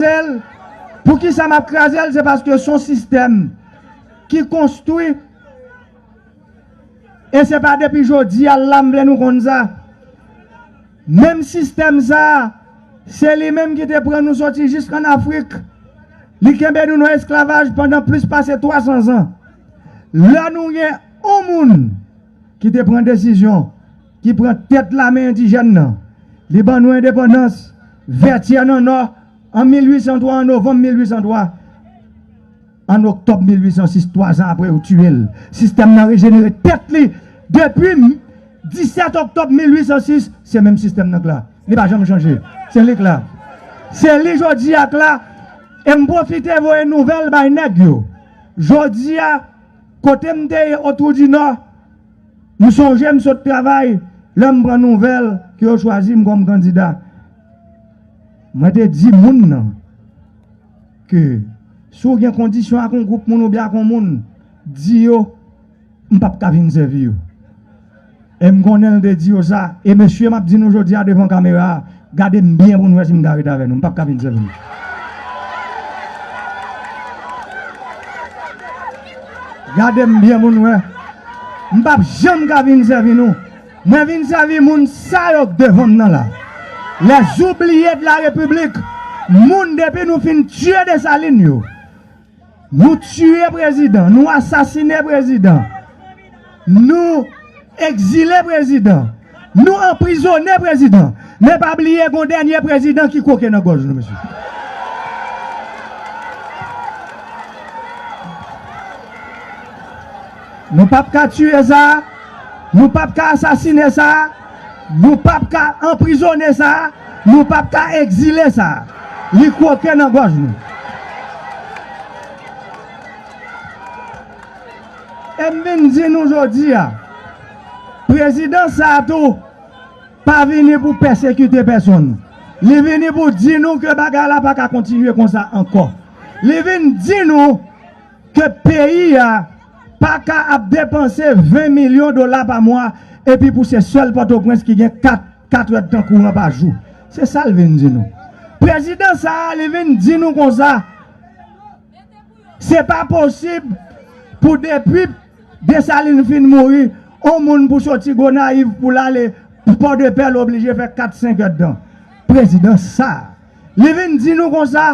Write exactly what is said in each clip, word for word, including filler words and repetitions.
kraze l. Poukisa m ap kraze l? Se paske se yon sistèm ki konstwi, e se pa depi jodi a l la m vle nou konn sa. Menm sistèm sa a, se li menm ki te pran nou soti jiskann Afrik. Li kenbe nou nan esklavaj pandan plis pase twa san zan. Lè nou gen yon moun ki te pran desizyon, ki pran tèt lame endijèn nan, li ban nou endepandans, Vètyè nan Nò, an mil uit san twa, an novanm mil uit san twa. An oktòb mil uit san sis, twa zan apre, yo tiye l. Sistèm nan rejenere tèt li. Depi m-, disèt oktòb mil uit san sis, se menm sistèm nan k la. Li pa janm chanje. Se li k la. Se li jodi a k la. E m pwofite voye nouvèl bay nèg yo. Jodi a, kote m te ye, Otwou di Nò, m sonje m sot travay, lè m pran nouvèl ke yo chwazi m kòm kandida. Mwen te di moun nan ke si w gen kondisyon ak yon gwoup moun oubyen ak yon moun, di yo, m p ap ka vin sèvi yo. E m konnen l te di yo sa. E mesye, m ap di nou jodi a devan kamera a, gade m byen pou n wè si m ka ret avè nou. M p ap ka vin sèvi nou. Gade m byen pou n wè. M p ap janm ka vin sèvi nou. Mwen vin sèvi moun sa yo k devan m nan la. Les oubliés de la République. Moun depi nou fin tiye Desalin yo. Nou tiye prezidan, nou asasine prezidan, nou egzile prezidan, nou anprizone prezidan. Men pa bliye gon dènye prezidan ki kwoke nan gòj nou, mesye. Nou p ap ka tiye sa, nou p ap ka asasine sa, nou p ap ka anprizone sa, nou p ap ka egzile sa. Li kwoke nan gòj nou. E m vin di nou jodi a, prezidan sa a tou pa vini pou pèsekite pèsonn. Li vini pou di nou ke bagay la pa ka kontinye konsa ankò. Li vin di nou ke peyi a pa ka ap depanse ven milyon dola pa mwa, epi pou se sèl Pòtoprens ki gen kat, kat èdtan kouran pa jou. Se sa l vin di nou. Prezidan sa a, li vin di nou konsa, se pa posib pou depi Desalin fin mouri, on moun pou soti Gonayiv pou l ale Pòdepè, l oblije fè kat, senk èdtan. Prezidan sa a, li vin di nou konsa,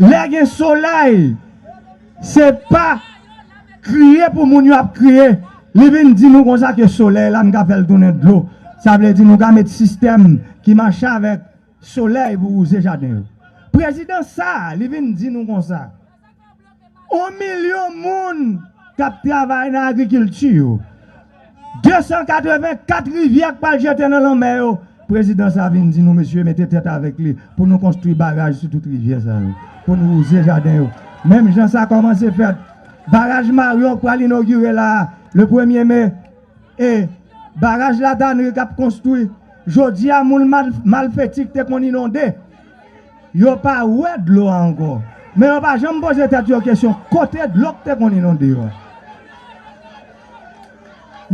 lè gen solèy, se pa kriye pou moun yo ap kriye. Li vin di nou konsa ke solèy la, n ka fè l tounen dlo. Sa vle di nou ka met sistèm ki mache avèk solèy pou wouze jaden yo. Prezidan sa a, li vin di nou konsa, on milyon moun k ap travay nan agrikilti yo. De san katrevenkat rivyè k pral jete nan lanmè yo. Prezidan sa a vin di nou, mesye, mete tèt avèk li pou nou konstwi baraj sou tout rivyè sa yo, pou nou wouze jaden yo. Menm jan sa kòmanse fèt, baraj Maryon k pral inogire la a, le premye me, e baraj Latanri k ap konstwi. Jodi a, moun mal, Malfeti k te konn inonde, yo pa wè dlo a ankò. Men yo pa janm poze tèt yo kesyon, kote dlo k te konn inonde yo a?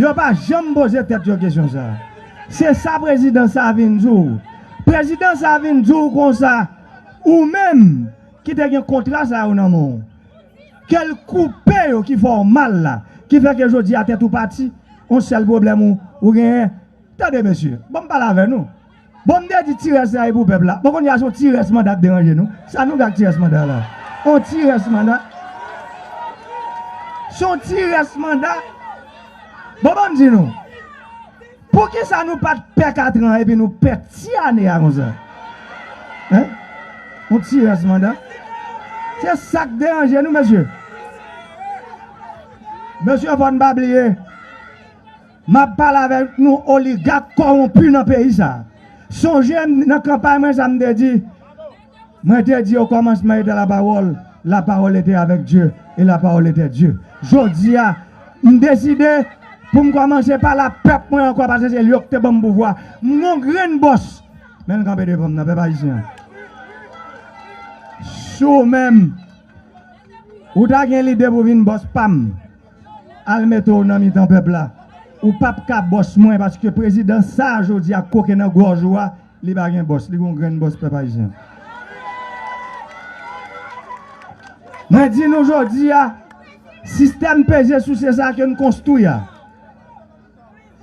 Yo pa janm poze tèt yo kesyon sa a. Se sa prezidan sa a vin di w. Prezidan sa a vin di w konsa, ou menm ki te gen kontra sa yo nan men w, ke l koupe yo ki fè w mal la, ki fè ke jodi a tèt ou pati, yon sèl pwoblèm ou, ou genyen. Tande, mesye, ban m pale avè nou. Bon, m te di ti rès la e pou pèp la. Bon, kounye a se yon ti rès manda k deranje nou. Sa nou gen ak ti rès manda la? Yon ti rès manda. Se yon ti rès manda. Bon, ban m di nou. Poukisa nou pa t pè katran epi nou pè ti ane a konsa? Hein? Yon ti rès manda. Se sa k deranje nou, mesye. Mesye, fò n pa bliye. M ap pale avèk nou oligak kòwonpi nan peyi sa a. Sonje m nan kanpay mwen sa m te di. Mwen te di au commencement était la parole, la parole était avec Dieu, et la parole était Dieu. Jodi a, m deside pou m kòmanse pale a pèp mwen ankò, paske se yo k te ban m pouvwa. M gon grenn bòs, men l kanpe devan m nan, pèp ayisyen an. Si w menm, ou ta gen lide pou vin bòs pa m, al mete w nan mitan pèp la. Ou p ap ka bòs mwen, paske prezidan sa a jodi a koke nan gòj ou a, li pa gen bòs, li gon grenn bòs pèp ayisyen. Mwen di nou jodi a, sistèm peze souse sa ke n konstwi a,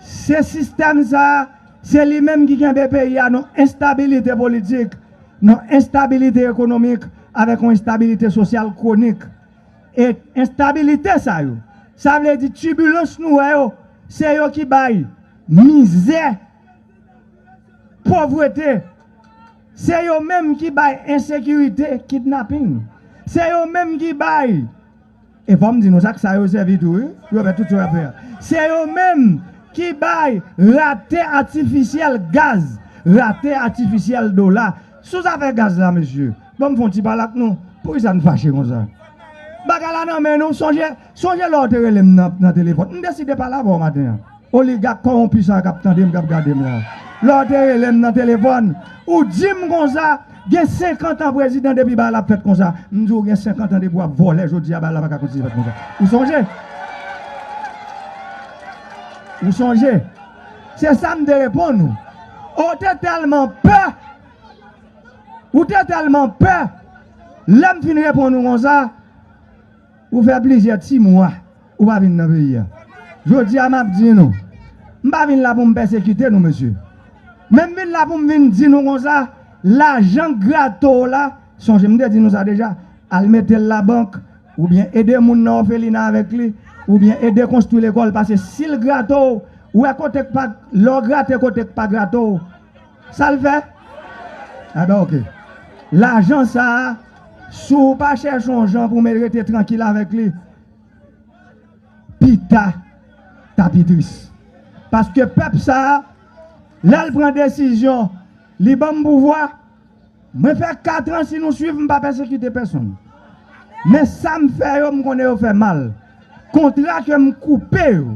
se sistèm sa a, se li menm ki kenbe peyi a nan enstabilite politik, nan enstabilite ekonomik, avèk yon enstabilite sosyal kwonik. E enstabilite sa yo, sa vle di tibilans nou wè yo, se yo ki bay mizè, povrete. Se yo menm ki bay ensekirite, kidnaping. Se yo menm ki bay, e fò m di nou sa, k sa yo sèvi tou, wi, pou yo fè tout sa yo ap fè a. Se yo menm ki bay rate atifisyèl gaz, rate atifisyèl dola. Sou zafè gaz la, mesye, bon, m fè yon ti pale ak nou. Poukisa n fache konsa? Bagay la nan men nou. Sonje, sonje lè w te rele m nan, nan telefòn. M deside pale avè w maten an. Oligak kòwonpi sa k ap tande m, k ap gade m la. Lè w te rele m nan telefòn, ou di m konsa, gen senkant an prezidan depi bagay la ap fèt konsa. M di w gen senkant an depi w ap vòlè, jodi a bagay la pa ka kontinye fèt konsa. Ou sonje? Ou sonje? Se sa m te reponn ou. Ou te tèlman pè, ou te tèlman pè, lè m fin reponn ou konsa, ou fè plizyè ti mwa, ou pa vin nan peyi a. Jodi a, m ap di nou, m pa vin la pou m pèsekite nou, mesye. Men m vin la pou m vin di nou konsa, lajan grato w la, sonje m te di nou sa deja, al mete l labank, oubyen ede moun nan òfelina avèk li, oubyen ede konstwi lekòl, paske si l grato w, ou wè kote k pa, lè w grate kote k pa grato w, sa l fè? Enben, oke. Lajan sa a, si w pa chèche yon jan pou w rete trankil avèk li, pita, ta pi tris. Paske pèp sa a, lè l pran desizyon, li ban m pouvwa, mwen fè kat an, si nou swiv, m pa pèsekite pèsonn. Men sa m fè yo, m konnen yo fè mal. Kontra ke m koupe yo,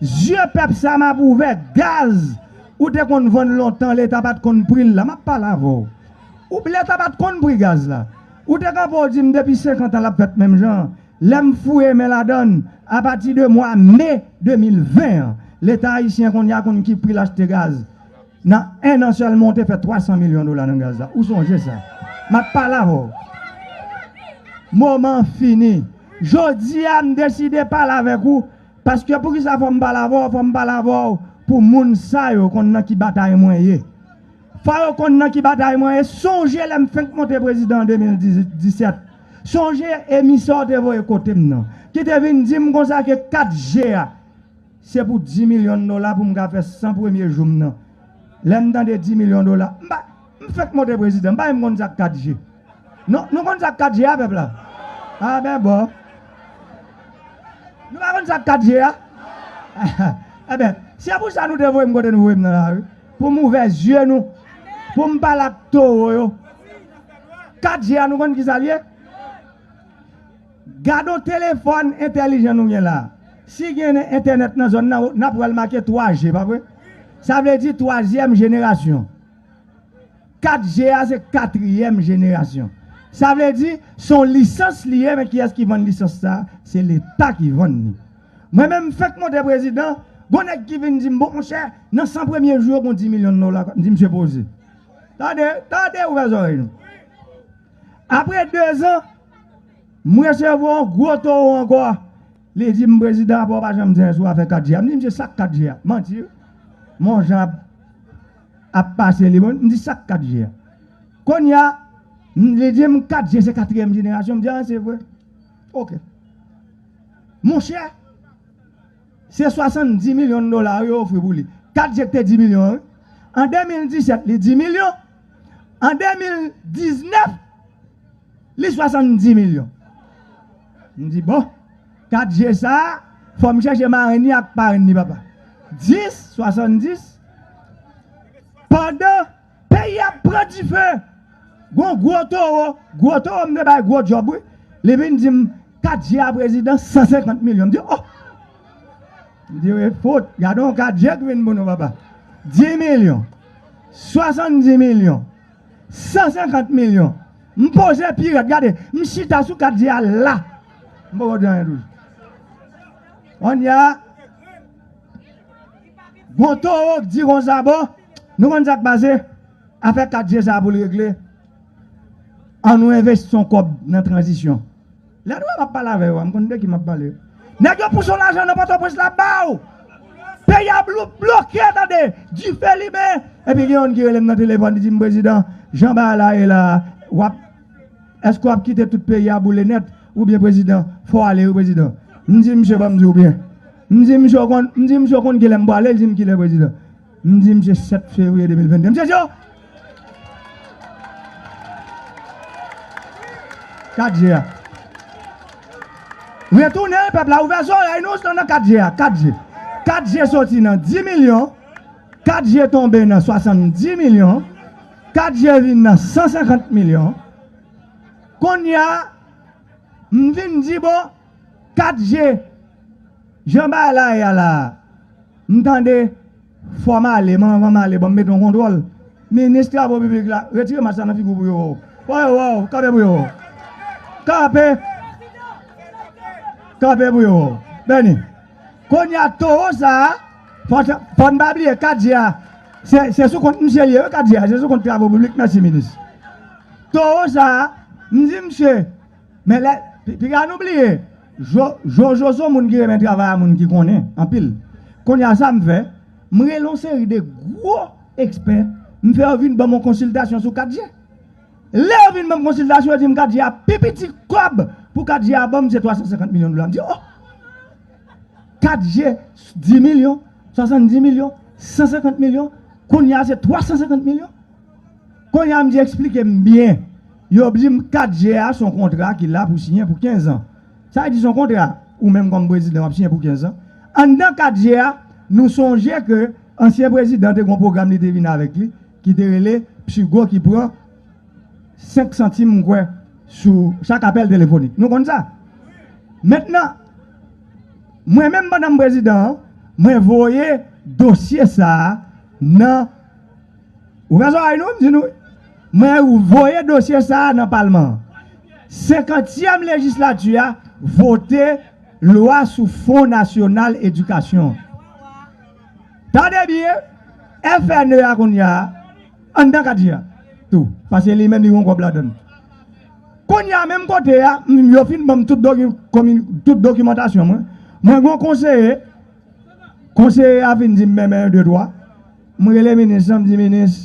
zye pèp sa m ap ouvè. Gaz, ou te konn vann lontan, Leta pa t konn pri l la. M ap pale avè w. Ou, Leta pa t konn pri gaz la. Ou te kanpe, w di m depi senkant an l ap fèt menm jan. Lè m foure men ladan l, apati de mwa me de mil ven an, Leta ayisyen kounye a konn ki pri l achte gaz. Nan en an sèlman, w te fè twa san milyon dola nan gaz la. Ou sonje sa? M ap pale avè w. Moman an fini. Jodi a, m deside pale avèk ou, paske poukisa fò m pale avè w? Fò m pale avè w pou moun sa yo konn nan ki batay mwen ye. Fò yo konn nan ki batay mwen ye. Sonje lè m fenk monte prezidan an de mil disèt. Sonje emisè w te voye kote m nan, ki te vin di m konsa ke kat G a, se pou dis milyon dola pou m ka fè san premye jou m nan. Lè m tande dis milyon dola, m pa, m fenk monte prezidan, m pa menm konn sa k kat G. Non, nou konn sa k kat G a, pèp la? A ben bon. Nou pa konn sa k kat G a? Eben, se pou sa nou te voye m kote nou voye m nan la, wi. Pou m ouvè zye nou, pou m pale ak towo yo. Kat G a, nou konn ki sa l ye? Gade yon telefòn entèlijan nou gen la. Si gen entènèt nan zòn nan, n ap wè l make twa G, pa vre? Sa vle di twazyèm jenerasyon. Kat G a se katriyèm jenerasyon. Sa vle di, se yon lisans li ye, men kiyès ki vann lisans sa a? Se Leta ki vann li. Mwen menm, m fenk monte prezidan, gon nèg ki vin di m, bon, monchè, nan san premye jou yo, gon dis milyon dola. M di, misye poze. Tande, tande, ouvè zòrèy nou. Apre dezan, m resevwa yon gwo towo ankò. Li di m, prezidan, apa w pa janm di anyen sou afè kat G a? M di, misye, sa k kat G a? Manti, wi. Men yon jan ap, ap pase li, bon, m di, sa k kat G a? Kounye a, m, li di m, kat G se katriyèm jenerasyon. M di, a, se vre. Oke. Monchè, se swasanndis milyon dola yo ofri pou li. Kat G te dis milyon an, wi. An de mil disèt, li dis milyon. An de mil diznèf, li swasanndis milyon. M di, bon, kat G sa a, fò m chèche marenn li ak parenn li, papa. Dis, swasanndis. Pandan peyi a ap pran dife, gon gwo towo, gwo towo m te bay gwo djòb, wi. Li vin di m, kat G a prezidan, san senkant milyon. M di, oh! M di, wi, fout, gade yon kat G ki vin pou nou, papa. Dis milyon, swasanndis milyon, san senkant milyon. M poze pi rèd, gade, m chita sou kat G a la. M poko di anyen toujou. Kounye a, gon towo k di konsa, bon, nou konn sa k pase? Afè kat G sa a pou l regle, ann nou envesti yon kòb nan tranzisyon. Lè nou wè m ap pale avè yo a, m konn de ki m ap pale. Nèg yo pouse yon lajan nan Pòtoprens la ba w. Peyi a blo-, bloke, tande. Dife limen. Epi gen youn ki rele m nan telefòn, li di m, "Prezidan, jan bagay la ye la, w ap, èske w ap kite tout peyi a boule nèt? Oubyen, prezidan, fò w ale, wi, prezidan." M di misye, "Ban m di w byen." M di misye, "W konn, m di misye, w konn kilè m pwale?" Li di m, "Kilè, prezidan?" M di misye, "Sèt fevriye de mil venn de." Misye di, "O!" Kat G a. Retounen, pèp la, ouvè zòrèy nou, se nan kat G a, kat G. Kat G soti nan dis milyon, kat G tonbe nan swasanndis milyon, kat G vin nan san senkant milyon. Kounye a, m vin di, bon, kat G, jan bagay la ye a la, m tande, fò m ale, men anvan m ale, ban m mete yon kontwòl. Minis Travo Piblik la, retire mas la nan figi w pou yo wè w. Pou yo wè w, kanpe pou yo wè w. Kanpe. Kanpe pou yo wè w. Beni. Kounye a, towo sa a, fò, fò n pa bliye, kat G a, se, se sou kont misye l ye, wi, kat G a, se sou kont Travo Piblik, mèsi, minis. Towo sa a, m di misye, men lè, pi-, piga nou bliye, Jo-, Jojo se yon moun ki renmen travay a moun ki konnen anpil. Kounye a sa m fè, m rele yon seri de gwo ekspè, m fè yo vin ban m yon konsiltasyon sou kat G. Lè yo vin ban m konsiltasyon, yo di m kat G a pi piti kòb pou kat G a ban m se twa san senkant milyon dola. M di, o! Kat G, dis milyon, swasanndis milyon, san senkant milyon, kounye a se twa san senkant milyon. Kounye a m di, eksplike m byen. Yo di m kat G a se yon kontra ki la pou siyen pou kenz an. Sa vle di se yon kontra, ou menm kòm prezidan w ap siyen pou kenz an. Anndan kat G a, nou sonje ke ansyen prezidan te gen yon pwogram li te vin avèk li, ki te rele Psigo ki pran senk santim, m kwè, sou chak apèl telefonik. Nou konn sa? Mentnan, mwen menm pandan m prezidan an, mwen voye dosye sa a nan, ouvè zòrèy nou, m di nou, mwen voye dosye sa a nan palman an. Senkantyèm lejislati a vote lwa sou Fon Nasyonal Edikasyon. Tande byen, F N E a kounye a, anndan kat G a tou, paske li menm li gen yon kòb ladan l. Kounye a, menm kote a, m, yo fin ban m tout doki-, komi-, tout dokimantasyon mwen. Mwen gen yon konseye, konseye a vin di m, men, men, de, twa. M rele minis lan, m di, minis,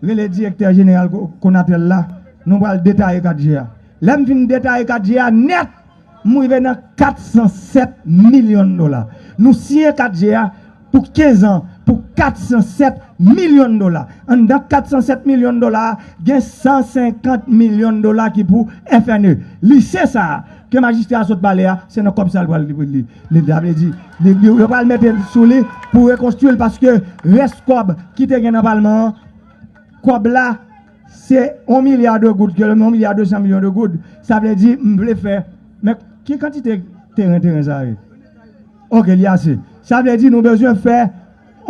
rele direktè jeneral Ko-, Konatel la, nou pral detaye kat G a. Lè m fin detaye kat G a nèt, m rive nan kat san sèt milyon dola. Nou siyen kat G a pou kenz an pou kat san sèt milyon dola. Anndan kat san sèt milyon dola a, gen san senkant milyon dola ki pou F N E. Lise sa a, ke majistra a sot pale a, se nan kòb sa a l pral li, li, li, sa vle di, li, li, yo pral mete l sou li pou rekonstwi l, paske rès kòb ki te gen nan palman an, kòb la, se yon milya de goud, ke yon milya de san milyon de goud. Sa vle di, m vle fè, men ki kantite teren, teren sa ye? Oke, li ase. Sa vle di, nou bezwen fè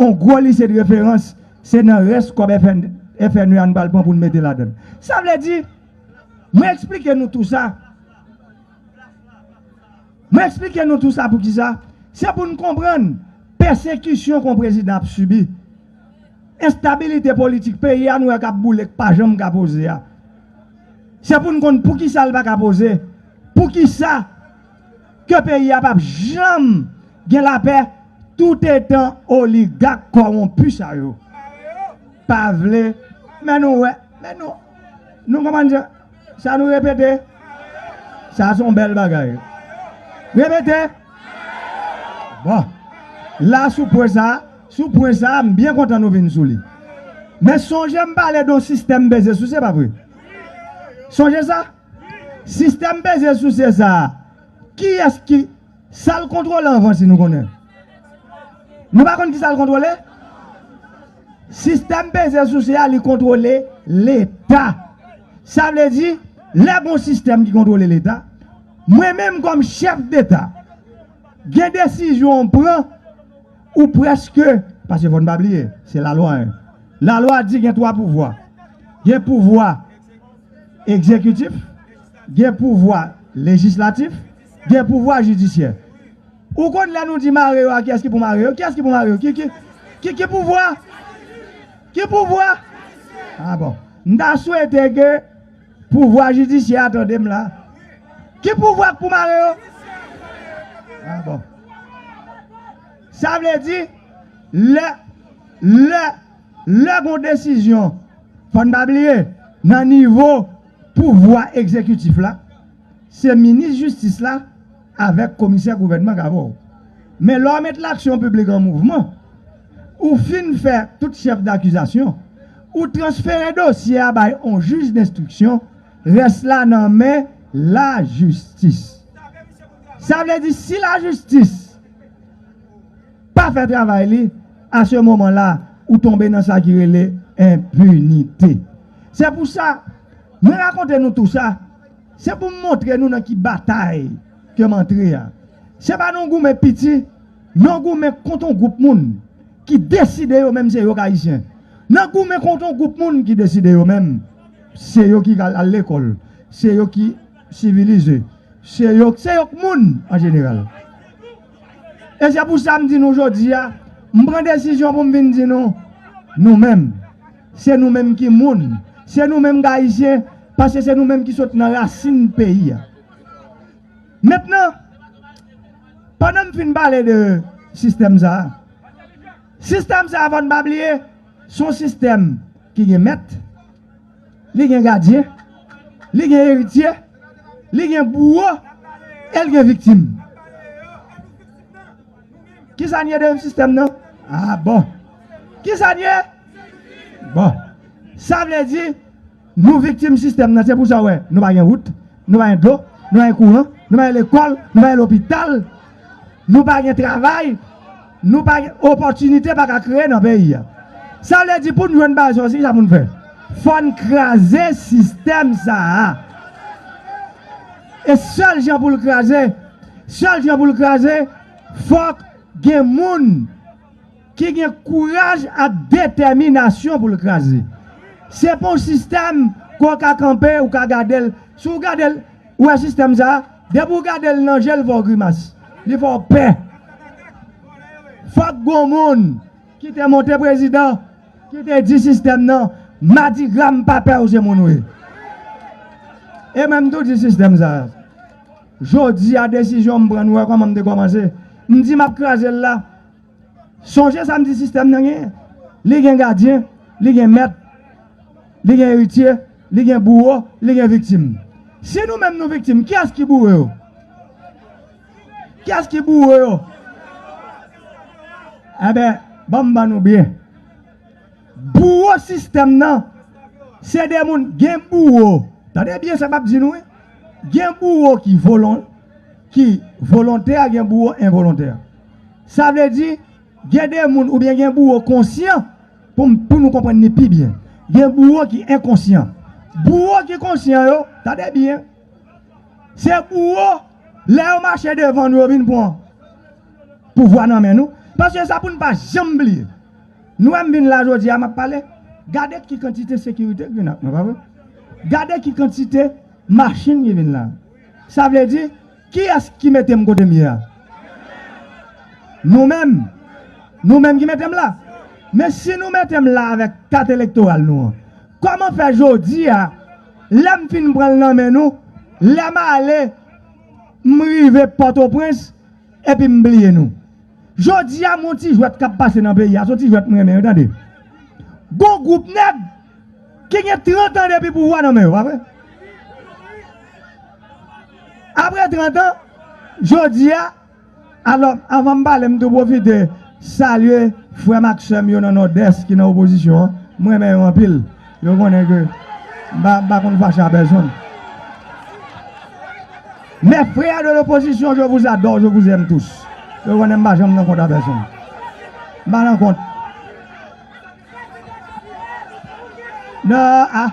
yon gwo lise de referans, se nan rès kòb F N, F N E a nou pral pran pou n mete ladan l. Sa vle di, mwen eksplike nou tou sa, Mwen eksplike nou tou sa poukisa. Se pou n konprann pèsekisyon ke yon prezidan ap sibi. Enstabilite politik peyi a nou wè k ap boule, k pa janm ka poze a. Se pou n konn poukisa l pa ka poze. Poukisa ke peyi a p ap janm gen lapè toutetan oligak kòwonpi sa yo pa vle. Men nou wè, men nou, nou konprann sa? Sa nou repete? Sa se yon bèl bagay. Repete. Bon. La, sou pwen sa, sou pwen sa, m byen kontan nou vin sou li. Men sonje m pale de yon sistèm peze souse, pa vre? Sonje sa? Sistèm peze souse sa, kiyès ki, sa l kontwole anvan, si nou konnen? Nou pa konn kisa l kontwole? Sistèm peze souse a, li kontwole Leta. Sa vle di, lè gon sistèm ki kontwole Leta, mwen menm kòm chèf Deta, gen desizyon m pran, ou prèske, paske fò n pa bliye, se lalwa, en. Lalwa di gen twa pouvwa. Gen pouvwa egzekitif, gen pouvwa lejislatif, gen pouvwa jidisyè. Ou konn lè nou di mare yo a, kiyès ki pou mare yo? Kiyès ki pou mare yo? Ki, ki, ki, ki pouvwa? Ki pouvwa? A bon. M ta swete ke pouvwa jidisyè a tande m la. Ki pouvwa k pou mare yo? Ah bon. Sa vle di, lè, lè, lè gon desizyon, fò n pa bliye, nan nivo pouvwa egzekitif la, se minis jistis la avèk komisè gouvènman k avè w. Men lè w met laksyon piblik an mouvman, ou fin fè tout chèf dakizasyon, ou transfere dosye a bay on jij denstriksyon, rès la nan men lajistis. Sa vle di, si lajistis pa fè travay li, a se moman la, ou tonbe nan sa ki rele enpinite. Se pou sa, mwen rakonte nou tou sa, se pou m montre nou nan ki batay ke m antre a. Se pa nan goumen piti, nan goumen kont on gwoup moun ki deside yo menm se yo k Ayisyen. Nan goumen kont on gwoup moun ki deside yo menm se yo ki al, al lekòl, se yo ki sivilize, se yo, se yo k moun an jeneral. E se pou sa m di nou jodi a, m pran desizyon pou m vin di nou, nou menm, se nou menm ki moun, se nou menm k Ayisyen, paske se nou menm ki sot nan rasin peyi a. Mentnan, pandan m fin pale de sistèm sa a, sistèm sa a, fò n pa bliye, se yon sistèm ki gen mèt, li gen gadyen, li gen eritye, li gen bouwo, e l gen viktim. Kisa n ye de sistèm nan? Ah bon. Kisa n ye? Bon. Sa vle di, nou viktim sistèm nan. Se pou sa w wè, nou pa gen wout, nou pa gen dlo, nou pa gen kouran, nou pa gen lekòl, nou pa gen lopital, nou pa gen travay, nou pa gen opòtinite pa ka kreye nan peyi a. Sa vle di pou n jwenn bagay sa yo, se kisa pou n fè? Fò n kraze sistèm sa a. E sèl jan pou l kraze, sèl jan pou l kraze, fòk gen moun ki gen kouraj ak detèminasyon pou l kraze. Se pa yon sistèm ke w ka kanpe, ou ka gade l. Si w gade l, ou wè sistèm sa a, depi w gade l nan je l fè w grimas. Li fè w pè. Fòk gon moun ki te monte prezidan, ki te di sistèm nan, madigra m pa pè w se moun ou ye. E mwen m tou di sistèm sa a. Jodi a desizyon m pran, nou wè kòman m te kòmanse. M di m ap kraze l la. Sonje sa m di sistèm nan genyen. Li gen gadyen, li gen mèt, li gen eritye, li gen bouwo, li gen viktim. Si nou menm nou viktim, kiyès ki bouwo yo? Kiyès ki bouwo yo? Enben, ban m ban nou byen. Bouwo sistèm nan, se de moun, gen bouwo. Tande byen sa m ap di nou, wi. Gen bouwo ki volon, ki volontè, gen bouwo envolontè. Sa vle di, gen de moun oubyen gen bouwo konsyan, pou m, pou nou konprann li pi byen. Gen bouwo ki enkonsyan. Bouwo ki konsyan yo, tande byen, se bouwo, lè yo mache devan nou, yo vin pran pouvwa nan men nou. Paske sa pou n pa janm bliye. Nou wè m vin la jodi a, m ap pale. Gade ki kantite sekirite ki vin ak mwen, pa vre? Gade ki kantite machin ki vin la. Sa vle di, kiyès ki mete m kote m ye a? Nou menm. Nou menm ki mete m la. Men si nou mete m la avèk kat elektoral nou an, kòman fè jodi a, lè m fin pran l nan men nou, lè m ale, m rive Pòtoprens, epi m bliye nou? Jodi a, m yon ti jwèt k ap pase nan peyi a, se yon ti jwèt m renmen, wi, tande. Gon gwoup nèg ki gen trant an depi pouvwa nan men yo, pa vre? Apre trant an, jodi a, alò, anvan m pale, m tou pwofite salye frè m ak sè m yo nan Nòdès ki nan opozisyon an. M renmen yo anpil. Yo konnen ke m pa, m pa konn fache a pèsonn. Mes frères de l'opposition, je vous adore, je vous aime tous. Yo konnen m pa janm nan kont a pèsonn. M pa nan kont. Non, ah.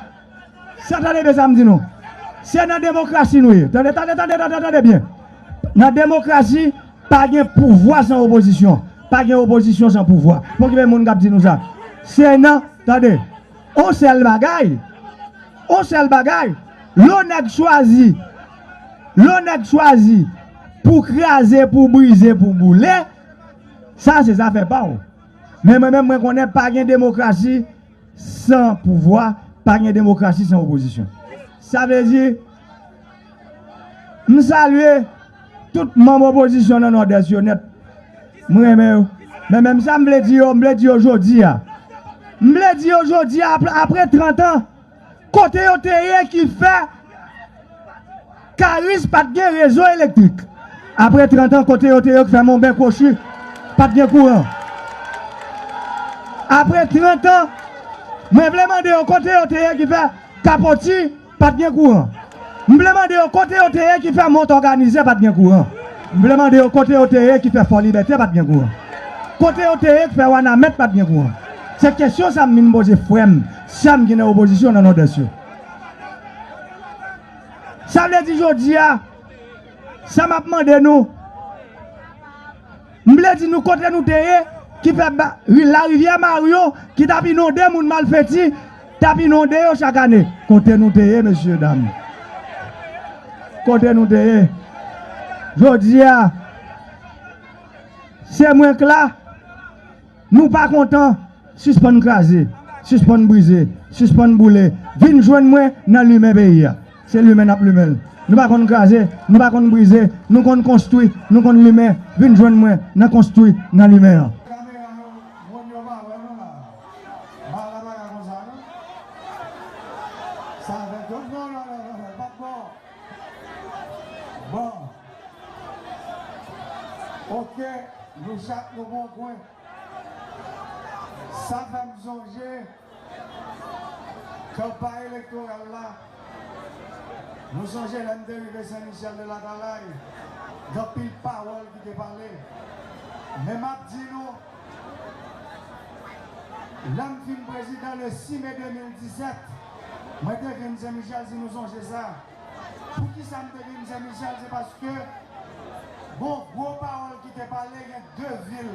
Sa tande byen sa m di nou. Se nan demokrasi nou ye. Tande, tande, tande, tande, tande byen. Nan demokrasi, pa gen pouvwa san opozisyon. Pa gen opozisyon san pouvwa. Poko gen moun k ap di nou sa. Se nan, tande, on sèl bagay, on sèl bagay, lè yon nèg chwazi, lè yon nèg chwazi pou kraze, pou brize, pou boule, sa se zafè pa w. Men mwen menm, mwen konnen pa gen demokrasi san pouvwa, pa gen demokrasi san opozisyon. Sa vle di, M salye tout manm opozisyon nan Nòdès yo nèt. M renmen yo. Men menm sa m vle di yo, m vle di yo jodi a. M vle di yo jodi a, apre, apre trant an, kote yo te ye ki fè Karis pa t gen rezo elektrik? Apre trant an, kote yo te ye ki fè Monben Kwochi pa t gen kouran? Apre trant an, mwen vle mande yo kote yo te ye ki fè Kapoti pa t gen kouran? M vle mande yo kote yo te ye ki fè Mont Òganizè pa t gen kouran? M vle mande yo kote yo te ye ki fè Fò Libète pa t gen kouran? Kote yo te ye ki fè Wanament pa t gen kouran? Se kesyon sa m vin poze frè m, sè m ki nan opozisyon nan Nòdès yo. Sa vle di jodi a, sa m ap mande nou, m vle di nou kote nou te ye, ki fè ba, ri, larivyè Maryon, ki t ap inonde moun Malfeti, t ap inonde yo chak ane. Kote nou te ye, mesye dam? Kote nou te ye? Jodi a, se mwen k la. Nou pa kontan, sispann kraze, sispann brize, sispann boule. Vin jwenn mwen nan limen peyi a. Se limen n ap limen l. Nou pa konn kraze, nou pa konn brize, nou konn konstwi, nou konn limen. Vin jwenn mwen nan konstwi, nan limen an. Kamera yo, moun yo pa wè nou la. Bagay la pa ka konsa, non. Sa fè tout, non, non, non, non, non, pa t bon. Bon. Ok, nou chak nou bon kwen. Sa fè m sonje kanpay elektoral la. Nou sonje lè m te rive Sen Michèl de Latalay, gen anpil pawòl ki te pale. Men m ap di nou, lè m fin prezidan le sis me de mil disèt, mwen te vin Sen Michèl, si nou sonje sa. Poukisa m te vin Sen Michèl? Se paske gon gwo pawòl ki te pale, gen de vil,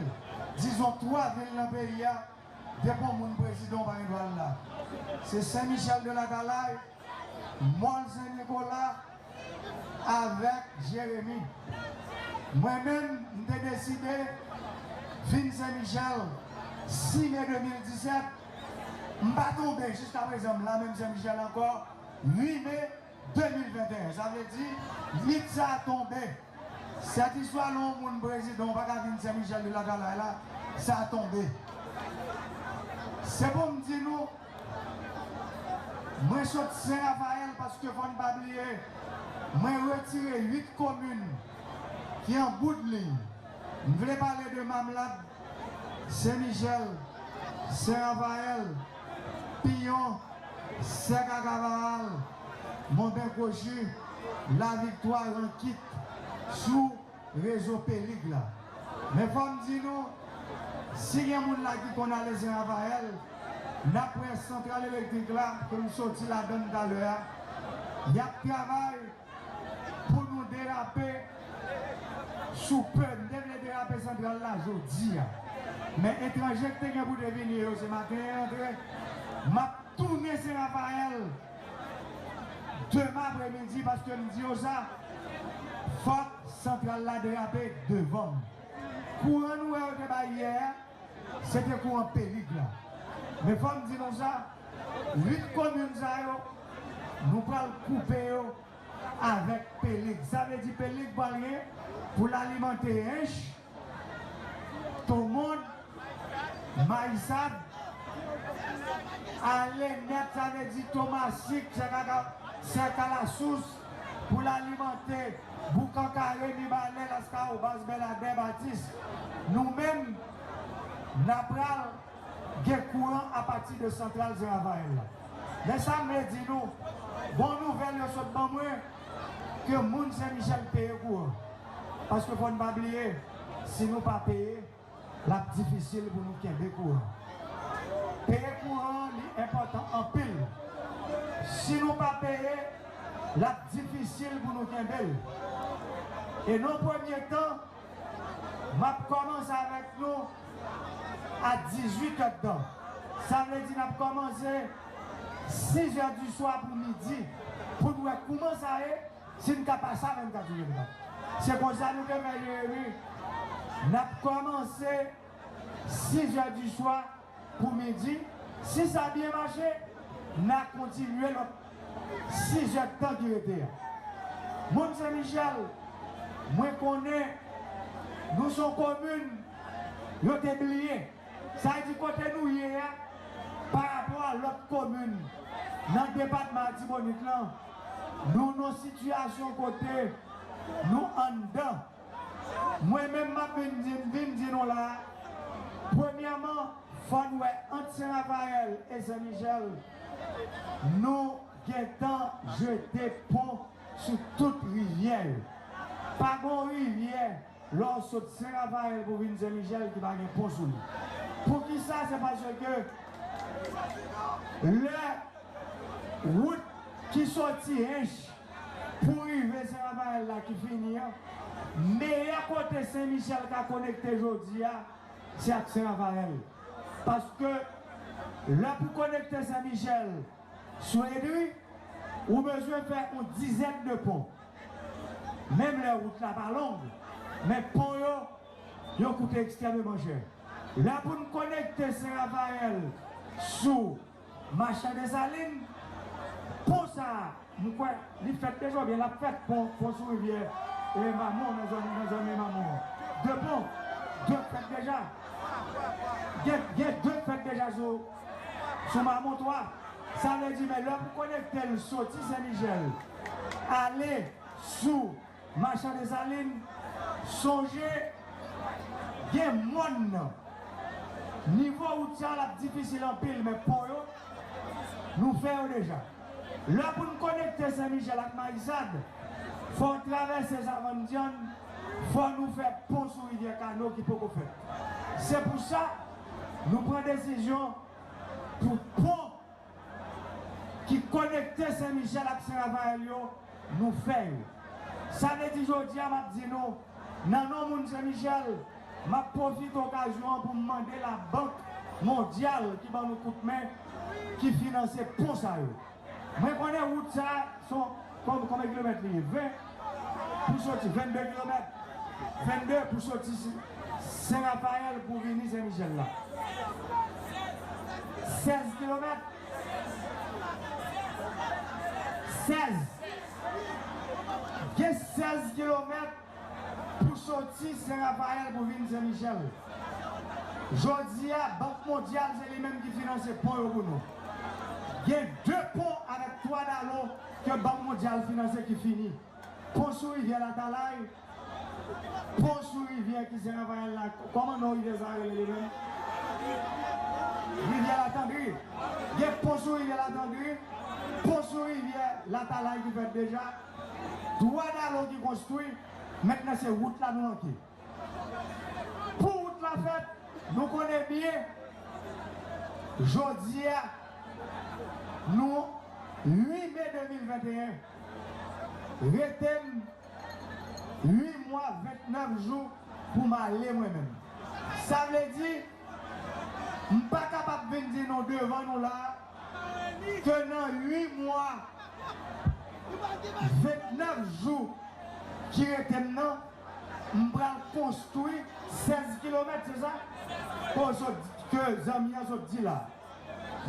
dizon twa vil nan peyi a, depi yon moun prezidan, w pa gen dwa al la. Se Sen Michèl de Latalay, Mòn Sen Nikola, avèk Jeremi. Mwen menm, m te deside vin Sen Michèl sis me de mil disèt. M pa tonbe, jiskaprezan, m la menm Sen Michèl ankò, uit me de mil venteyen. Sa vle di, mit sa a tonbe. Sèt istwa lè yon moun prezidan, ou pa ka vin Sen Michèl de Latalay la, sa tonbe. Se pou m di nou, mwen sot Sen Rafayèl paske fò n pa bliye, mwen retire uit komin ki an bout liy. M vle pale de Mamlad, Sen Michèl, Sen Rafayèl, Piyon, Sèk a Kavaral, Monben Kwochi, Laviktwa, Rankit, sou rezo Pelig la. Men fò m di nou, si gen moun la ki konn ale Sen Rafayèl, n ap wè santral elektrik la, ke m soti ladan l talè a, y ap travay pou nou derape sou pe. M te vle derape santral la jodi a. Men etranje ki te gen pou te vini yo, se maten yo antre. M ap tounen Sen Rafayèl demen apremidi paske m di yo sa, fòk santral la derape devan m. Kouran nou wè yo te bay yè a, se te kouran Pelig la. Men fò m di nou sa, uit komin sa yo, nou pral koupe yo avèk Pelig. Sa vle di Pelig pral gen pou l alimante Ench, Tomond, Mayisad, ale nèt, sa vle di Tomasik, Sèk a Ka-, Sèk a Lasous, pou l alimante Boukan Kare, Mibalè, Laskawobas, Bèladè, Batis. Nou menm, n a pral gen kouran apati de santral Sen Rafayèl la. Men sa m vle di nou, bon nouvèl yo sot ban mwen, ke moun Sen Michèl peye kouran. Paske fò n pa bliye, si nou pa peye, l ap difisil pou nou kenbe kouran. Peye kouran an, li enpòtan anpil. Si nou pa peye, l ap difisil pou nou kenbe l. E nan premye tan, m ap kòmanse avèk nou a dizuit è tan. Sa vle di n ap kòmanse sis è di swa pou midi, pou n wè kouman sa ye, si n ka pase a vennkat sou vennkat. Se konsa nou te fè, Jeremi. N ap kòmanse sis è di swa pou midi. Si sa byen mache, n a kontinye lòt sis è tan ki rete a. Moun Sen Michèl, mwen konnen nou se yon komin yo te bliye. Sa vle di kote nou ye a, pa rapò a lòt komin nan depatman Latibonit lan, nou nan sitiyasyon kote nou anndan. Mwen menm m ap vin di, vin di nou la, premyèman, fò n wè ant Sen Rafayèl e Sen Michèl, nou gentan jete pon sou tout rivyè yo. Pa gen yon rivyè lè w sot Sen Rafayèl pou vin Sen Michèl ki pa gen pon sou li. Poukisa? Se paske lè wout ki soti Ench pou rive Sen Rafayèl la ki fini an, meyè kote Sen Michèl ka konekte jodi a, se ak Sen Rafayèl. Paske lè pou konekte Sen Michèl sou Edri, ou bezwen fè yon dizèn de pon. Menm lè wout la pa long, men pon yo, yo koute ekstrèmeman chè. Lè pou n konekte Sen Rafayèl sou Machan Desalin, pon sa a, m kwè li fèt deja oubyen l ap fèt, pon, pon sou rivyè e Mamon, nan zòn, nan zòn e Mamon an. De pon, de fèt deja. Gen, gen de fèt deja sou, sou Mamon twa. Sa vle di, men lè pou konekte l soti Sen Michèl, ale sou Machan Desalin, sonje gen mòn nan. Nivo wout sa a l ap difisil anpil, men pon yo, nou fè yo deja. Lè pou n konekte Sen Michèl ak Mayisad, fò w travèse Savann Dyann, fò nou fè pon sou rivyè Kano ki poko fèt. Se pou sa, nou pran desizyon pou pon ki konekte Sen Michèl ak Sen Rafayèl yo, nou fè yo. Sa vle di jodi a, m ap di nou, nan non moun Sen Michèl, m ap pwofite okazyon an pou m mande Labank Mondyal ki ban nou kout men, ki finanse pon sa yo. Mwen konnen wout sa a, se yon, kon-, konbyen kilomèt li ye? Ven pou soti, vennde kilomèt. Vennde pou soti si-, Sen Rafayèl pou vini Sen Michèl la. Sèz kilomèt. Sèz. Gen sèz kilomèt pou soti Sen Rafayèl pou vin Sen Michèl. Jodi a, Bank Mondyal se li menm ki finanse pon yo pou nou. Gen de pon avèk twa dalo ke Bank Mondyal finanse ki fini. Pon sou rivyè Latalay, pon sou rivyè ki Sen Rafayèl la, kòman non rivyè sa a rele li menm? Rivyè Latandri. Gen pon sou rivyè Latandri, pon sou rivyè Latalay ki fèt deja. Twa dalo ki konstwi, mentnan se wout la nou manke. Pou wout la fèt, nou konnen byen, jodi a, nou uit me de mil venteyen, rete m uit mwa ventnèf jou pou m ale mwen menm. Sa vle di, m pa kapab vin di nou devan nou la, ke nan uit mwa, ventnèf jou ki rete m nan, m pral konstwi sèz kilomèt, se sa? Ke zanmi an sot di la.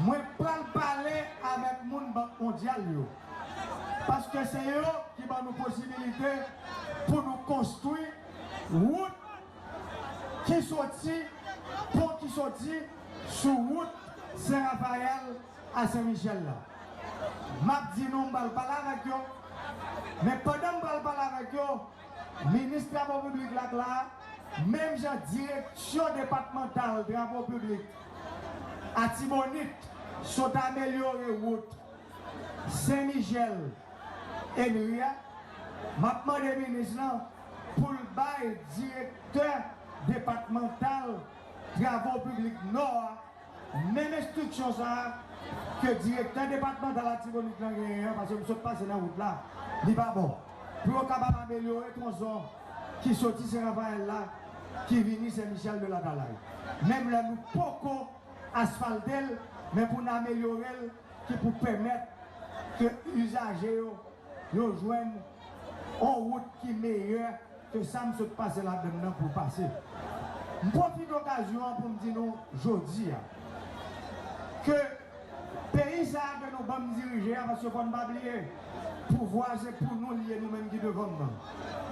Mwen pral pale avèk moun Bank Mondyal yo. Paske se yo ki ban nou posibilite pou nou konstwi wout ki soti, pon ki soti sou wout Sen Rafayèl a Sen Michèl la. M ap di nou, m pral pale avèk yo. Men pandan m pral pale avèk yo, minis travo piblik la k la, menm jan direksyon depatmantal travo piblik Atibonit sot amelyore wout Sen Michèl, Enri a, m ap mande minis lan pou l bay direktè depatmantal travo piblik Nò a menm enstriksyon sa a ke direktè depatmantal Latibonit lan genyen an, paske m sot pase nan wout la, li pa bon. Pou yo kapab amelyore twonson ki soti Sen Rafayèl la, ki vini Sen Michèl de Latalay. Menm lè nou poko asfalte l, men pou n amelyore l, ki pou pèmèt ke izaje yo, yo jwenn yon wout ki meyè ke sa m sot pase ladann nan pou pase. M pwofite okazyon an pou m di nou jodi a ke peyi sa a ke nou ban m dirije a, paske fò n pa bliye, Pouvwa se pou nou li ye, nou menm ki devan m nan.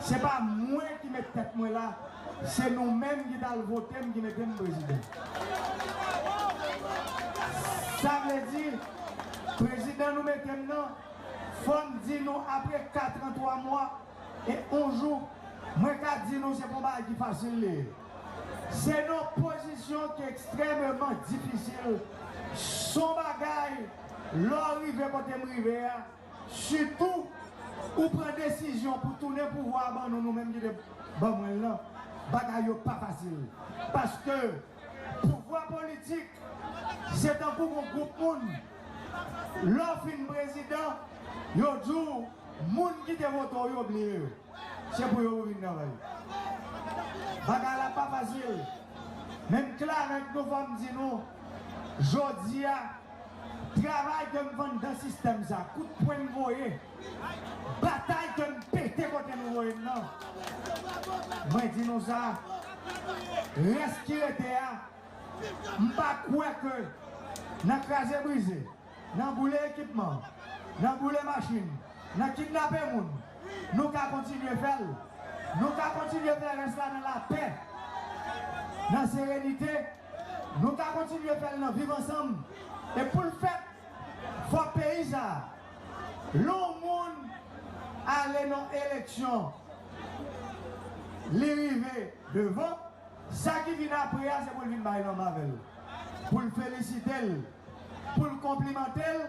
Se pa mwen ki met tèt mwen la, se nou menm ki t al vote m ki mete m prezidan. Sa vle di, prezidan nou mete m nan, fò m di nou apre kat an twa mwa e yon jou, mwen ka di nou se pa yon bagay ki fasil li ye. Se nan pozisyon ki ekstrèmeman difisil. Se yon bagay, lè w rive kote m rive a, sitou ou pran desizyon pou tounen pouvwa a ban nou, nou menm ki te ban mwen l lan, bagay yo pa fasil. Paske pouvwa politik, se tankou yon gwoup moun, lè w fin prezidan, yo di w, moun ki te vote w yo bliye yo. Se pou yo ou vin travay. Bagay la pa fasil. Men m klè avèk nou, fò m di nou, jodi a, travay ke m fè anndan sistèm sa, kout pwen m voye, batay ke m pete kote nou voye m nan, mwen di nou sa, rès ki rete a, m pa kwè ke nan kraze brize, nan boule ekipman, nan boule machin, nan kidnape moun, nou ka kontinye fè l. Nou ka kontinye fè rès la nan lapè, nan serenite. Nou ka kontinye fè l nan viv ansanm. E pou l fèt, fò peyi sa a, lè yon moun ale nan eleksyon, li rive devan, sa ki vin apre a, se pou l vin bay lanmen avè l, pou l felisite l, pou l konplimante l.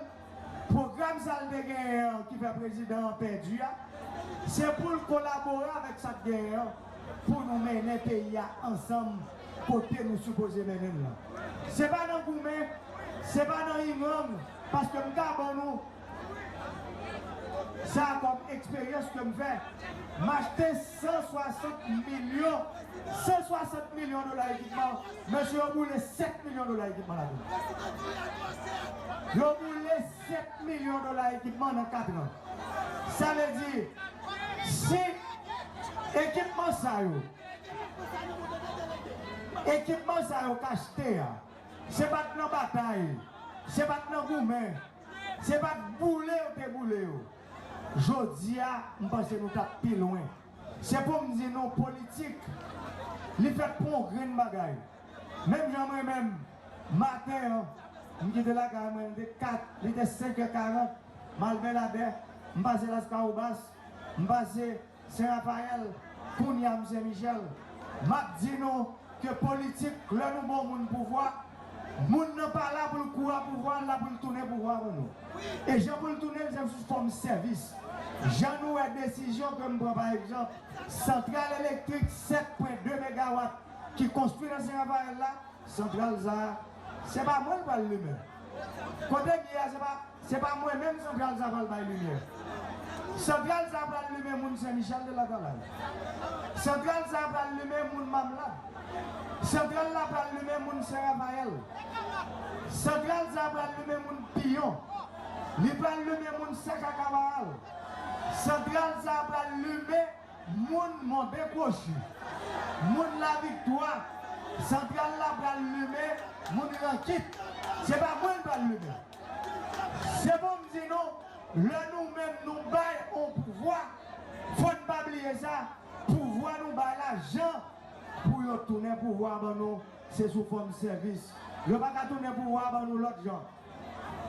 Pwogram sa l te genyen an ki fè prezidan an pèdi a, se pou l kolabore avèk sa k genyen an pou nou mennen peyi a ansanm kote nou sipoze mennen l lan. Se pa nan goumen, se pa nan ingang, paske m ka ban nou sa kòm eksperyans ke m fè. M achte san swasant milyon, san swasant milyon dola ekipman. Mesye yo boule sèt milyon dola ekipman ladan. Yo boule sèt milyon dola ekipman nan kat an. Sa vle di, si ekipman sa yo, ekipman sa yo k achte a, se pa t nan batay, se pa t nan goumen, se pa t boule yo te boule yo. Jodi a, m panse nou t ap pi lwen. Se pou m di nou, politik, li fèt pou yon grenn bagay. Menm jan mwen menm, maten an, m kite lakay mwen, li te kat, li te senk è karant, m al Bèladè, m pase Laskawobas, m pase Sen Rafayèl, kounye a m Sen Michèl. M ap di nou ke politik, lè nou ba yon moun pouvwa, moun nan pa la pou l kouri pouvwa, l la pou l tounen pouvwa pou nou. E jan pou l tounen l, se sou fòm sèvis. Jan nou wè desizyon ke m pran, pa egzanp, santral elektrik sèt pwen de megawat ki konstwi nan Sen Rafayèl la, santral sa a, se pa mwen l pral limen. Kote m ye a, se pa, se pa mwen menm santral sa a pral bay limyè. Santral sa a pral limen moun Sen Michèl de Latalay. Santral sa a pral limen moun Mamlad. Santral la pral limen moun Sen Rafayèl. Santral sa a pral limen moun Piyon. Li pral limen moun Sèk ak Kavaral. Santral sa a pral limen moun Monbekwochi, moun Laviktwa. Santral la pral limen moun Rankit. Se pa mwen l pral limen. Se pou m di nou, lè nou menm nou bay yon pouvwa, fò n pa bliye sa, pouvwa nou bay la jan pou yo tounen pouvwa ban nou, se sou fòm sèvis. Yo pa ka tounen pouvwa ban nou lòt jan.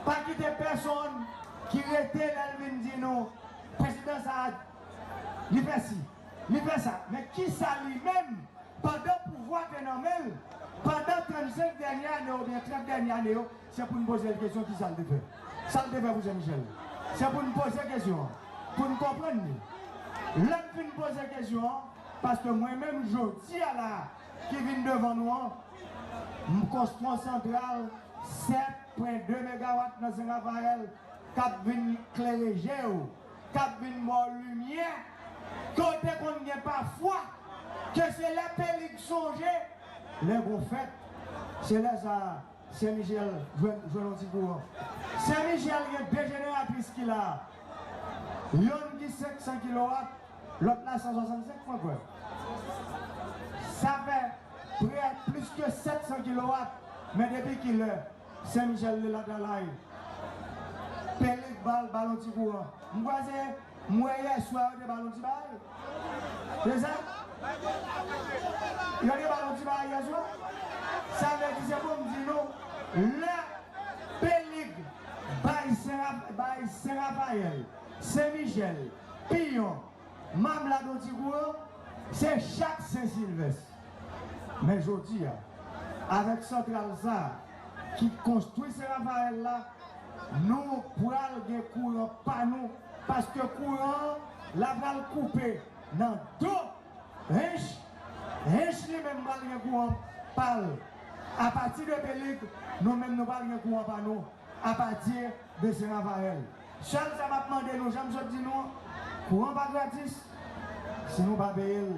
Pa kite pèsonn ki rete lè l vin di nou, prezidan sa a, li fè si, li fè sa. Men kisa li menm, pandan pouvwa te nan men l, pandan trannsenk dènye ane oubyen trant dènye ane yo, se pou n poze l kesyon kisa l te fè. Sa l te fè pou Sen Michèl. Se pou n poze kesyon an, pou n konprann li. Lè n fin poze kesyon an, paske mwen menm jodi a la, ki vin devan nou an, m konstwi yon santral sèt pwen de megawat nan Sen Rafayèl k ap vin klere je w, k ap vin ba w limyè, ke w te konn gen pafwa, ke se lè pelig sonje, lè gon fèt, se lè sa a, Sen Michèl jwenn, jwenn yon ti kouran. Sen Michèl gen de jeneratris ki la. Yonn ki senk san kilowat, lòt la san swasannsenk, mwen kwè. Sa fè prè plis ke sèt san kilowat. Men depi kilè Sen Michèl de Latalay, pelig Ba l, ba l yon ti kouran. M kwè se, m wè yè swa yo te ba l yon ti bagay. Se sa? Yo te ba l yon ti bagay yè swa? Sa vle di se pou m di nou, lè Pelig bay Sen Raf-, bay Sen Rafayèl, Sen Michèl, Piyon, Mamlad yon ti kouran, se chak Sen Silvès. Men jodi a, avèk santral sa a ki konstwi Sen Rafayèl la, nou pral gen kouran pa nou, paske kouran an, l a pral koupe nan do Hench. Hench li menm pral gen kouran pa l. Apati de Pelig, nou menm nou pral gen kouran pa nou. Apati de Sen Rafayèl. Sèl sa m ap mande nou, jan m sot di nou an, kouran pa gratis. Si nou pa peye l,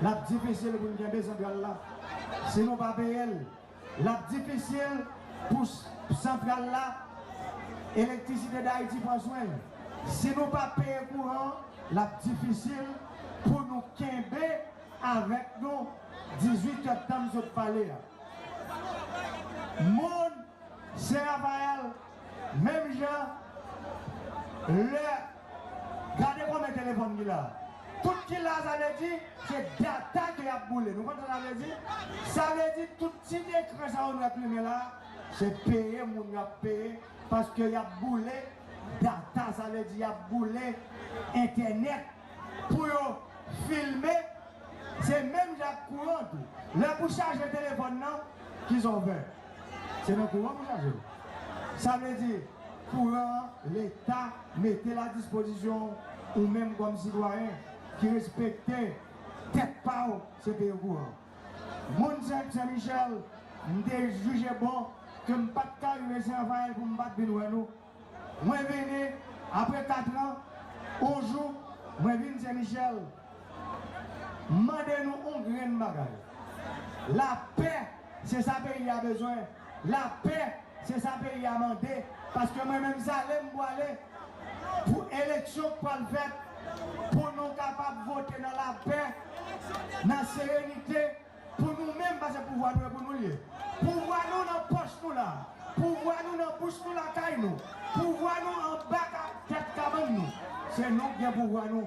l ap difisil pou n kenbe santral la. Si nou pa peye l, l ap difisil pou s-, santral la, Elektrisite Dayiti pran swen l. Si nou pa peye kouran, l ap difisil pou nou kenbe avèk nou dizuit èdtan m sot pale a. Moun Sen Rafayèl, menm jan, lè, gade konbyen telefòn ki la. Tout ki la, sa vle di, se data ke y ap boule. Nou konn sa sa vle di? Sa vle di, tout ti ekran sa yo nou ap limen la, se peye moun y ap peye, paske y ap boule data, sa vle di y ap boule entènèt. Pou yo filme, se menm jan ak kouran tou. Lè pou chaje telefòn nan, kisa w fè? Se nan kouran pou chaje l. Sa vle di, kouran an, Leta mete l a dispozisyon w, ou menm kòm sitwayen ki respekte tèt pa w, se peye kouran. Moun Sen, Sen Michèl, m te jije bon ke m pa t ka rive Sen Rafayèl pou m pa t vin wè nou. Mwen vini, apre katran, yon jou, mwen vin Sen Michèl. M mande nou yon grenn bagay. Lapè, se sa peyi a bezwen. Lapè, se sa peyi a mande. Paske mwen menm, Salé m pwale pou eleksyon k pral fèt, pou nou kapab vote nan lapè, nan serenite, pou nou menm, paske pouvwa nou e pou nou l ye. Pouvwa nou nan pòch nou la. Pouvwa nou nan bouch nou lakay nou. Pouvwa nou anba ka-, tèt kabann nou. Se nou k gen pouvwa nou.